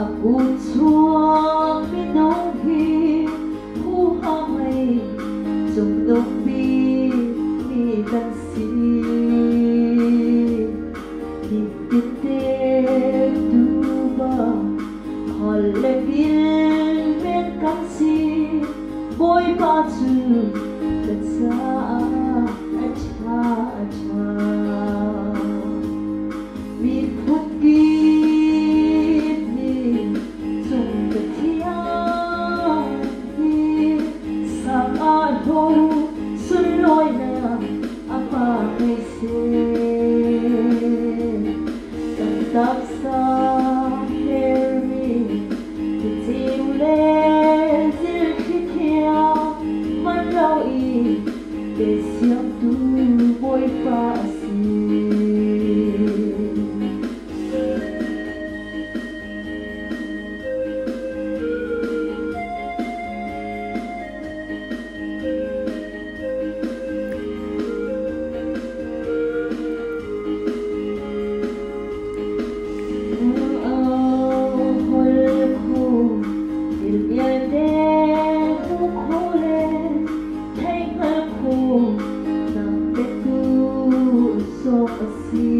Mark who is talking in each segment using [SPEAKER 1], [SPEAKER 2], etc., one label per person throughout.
[SPEAKER 1] A kut chuak mino hi huham ngei cungnung bik mi kan si. Nitin te tuba hal le kilven kan si. Bawipa cu kan caah a ṭha a ṭha. Miphun kip nih cung Pathian hi sang ah ho sunlawinak a pa ngei seh. Kan taksa hermi ticeu le zilthli thiang man lo i pe siangtu Bawipa a si. Thil vialte hmu kho le thei hngal kho nak petu sawk a si.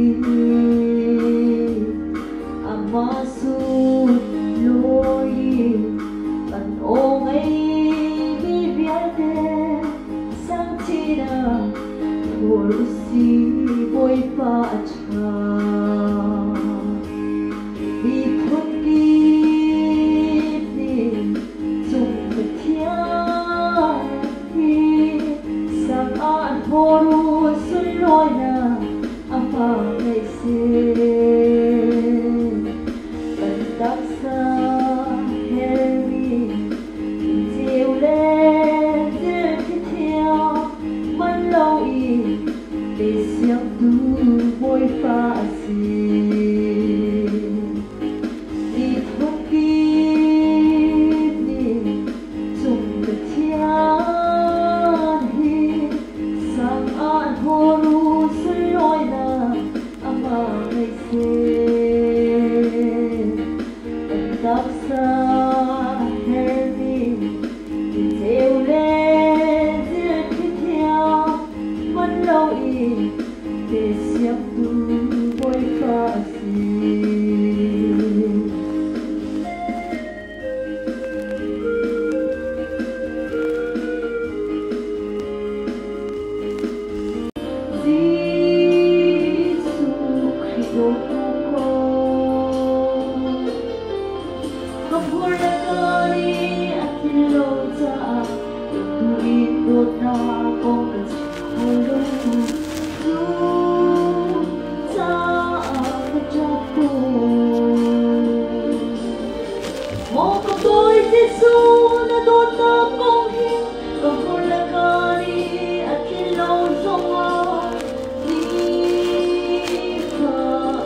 [SPEAKER 1] Amah sutlawi kan aw ngeimi vialte sang chin phur usih Bawipa a ṭha. Miphun kip nih cung Pathian hi sang ah hlawr u sunlawinak a pa ngei seh. Kan taksa hermi ceu le thilthi thiang man lo i pe siangtu Bawipa a si. Miphun kip nih cung Pathian hi sang ah hlawr u sunlawinak amah ngei seh. Kan taksa hermi ceu le zilthli thiang man lo i pe siangtu Bawipa a si. Jesuh Khrih dawtnak kong ka phur le ka nih a tlin lo caah tu in dawtnak kong ka chim kho lo. Cu caah ka ṭap ko. Maw ka Bawi Jesuh na dawtnak kong hi ka hmur le ka nih a tlin lo zongah nifa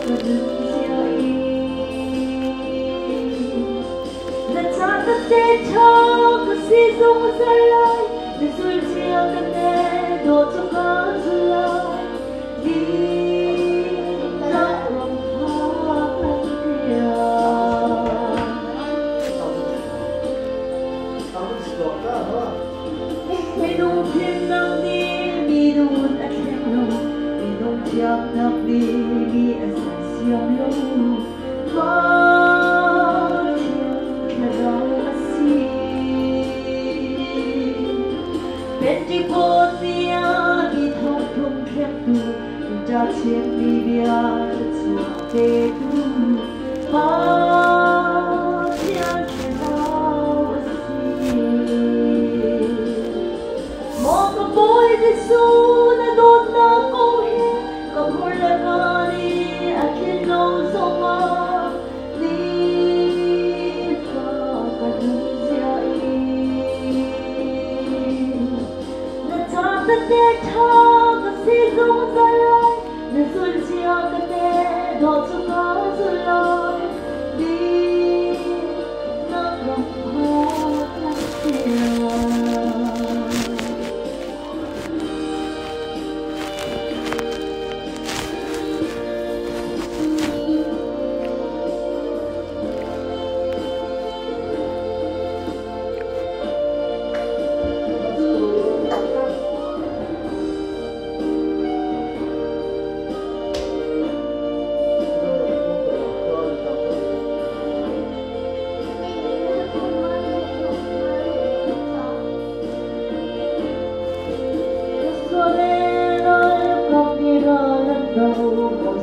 [SPEAKER 1] ka nun cia i na ca ka te ṭha ka si zungzal lai na zul cia ka ne dawt cu ka zul lai dihnak ram phak lai tiang. Minung fimnak nih minung a thleng lo, minung thiamnak nih mi a sersiam lo. Pathian thlarau a si. Pentecost ni ah mi thongthum thlengtu, ṭa chimmi bia thluachuah petu, Pathian thlarau a si. Maw ka Bawi Jesuh na dawtnak kong hi ka hmur le ka nih a tlin lo zongah nifa ka nun zia i na ca ka te ṭha ka si zungzal lai na zul cia ka te dawh cu ka zul lai dihnak ram phak lai tiang.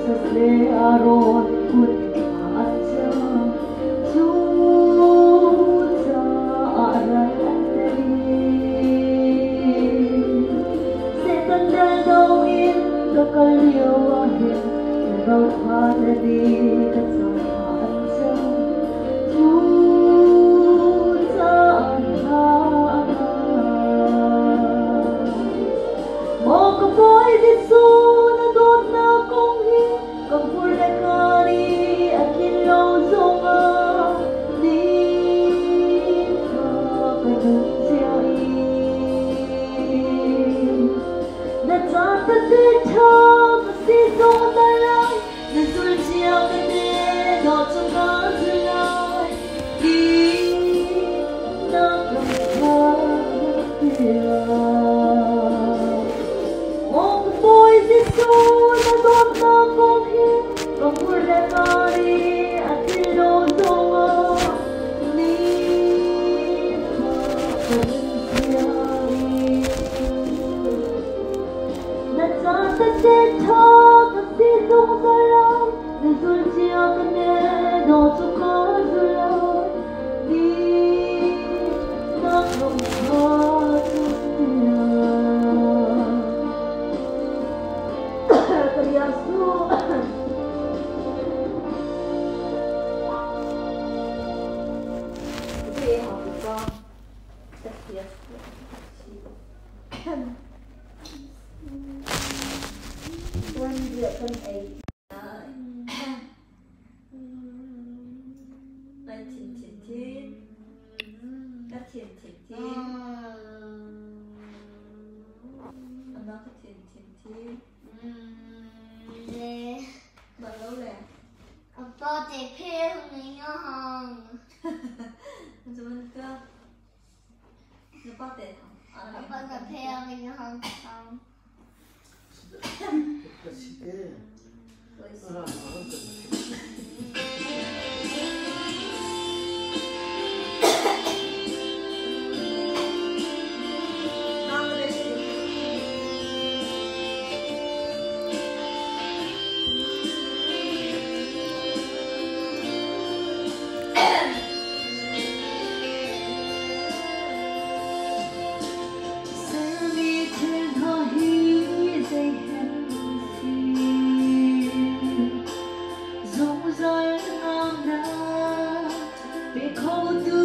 [SPEAKER 1] Moses le Aaron kut an cang, cucaah ral an tei. Satan ral do in ka kal lio ah hin rauha na ni ka caah an cang, cucaah hna a ngam. Maw ka Bawi Jesuh, na dawtnak kong hi ka hmur le ka ri a tlin lo zongah nifa ka nun cia i na ca tete ṭha ka si zungzal lai, na zulh cia ka te dawh cu ka zul lai ti na ka tiah. Maw ka Bawi Jesuh, na dawtnak kong hi ka hmur le ka ri a tlin lo zongah nifa ka nun cia i na ca tete ṭha ka si zungzal lai, na zulh cia ka ne dawh cu ka zul lai ti na ka tiah. Ka Jesuh.
[SPEAKER 2] Tuanbia kan ei lai. Nai thin thin thin. Ka thin thin thin. Ana ka thin thin thin. Bạn đâu lẹ?
[SPEAKER 3] 阿爸在配合你行。
[SPEAKER 2] 怎么个？你爸在
[SPEAKER 3] 阿爸在配合你行。
[SPEAKER 1] Sermi thil hna hi zei hen si, zungzal ngamnak pe kho tu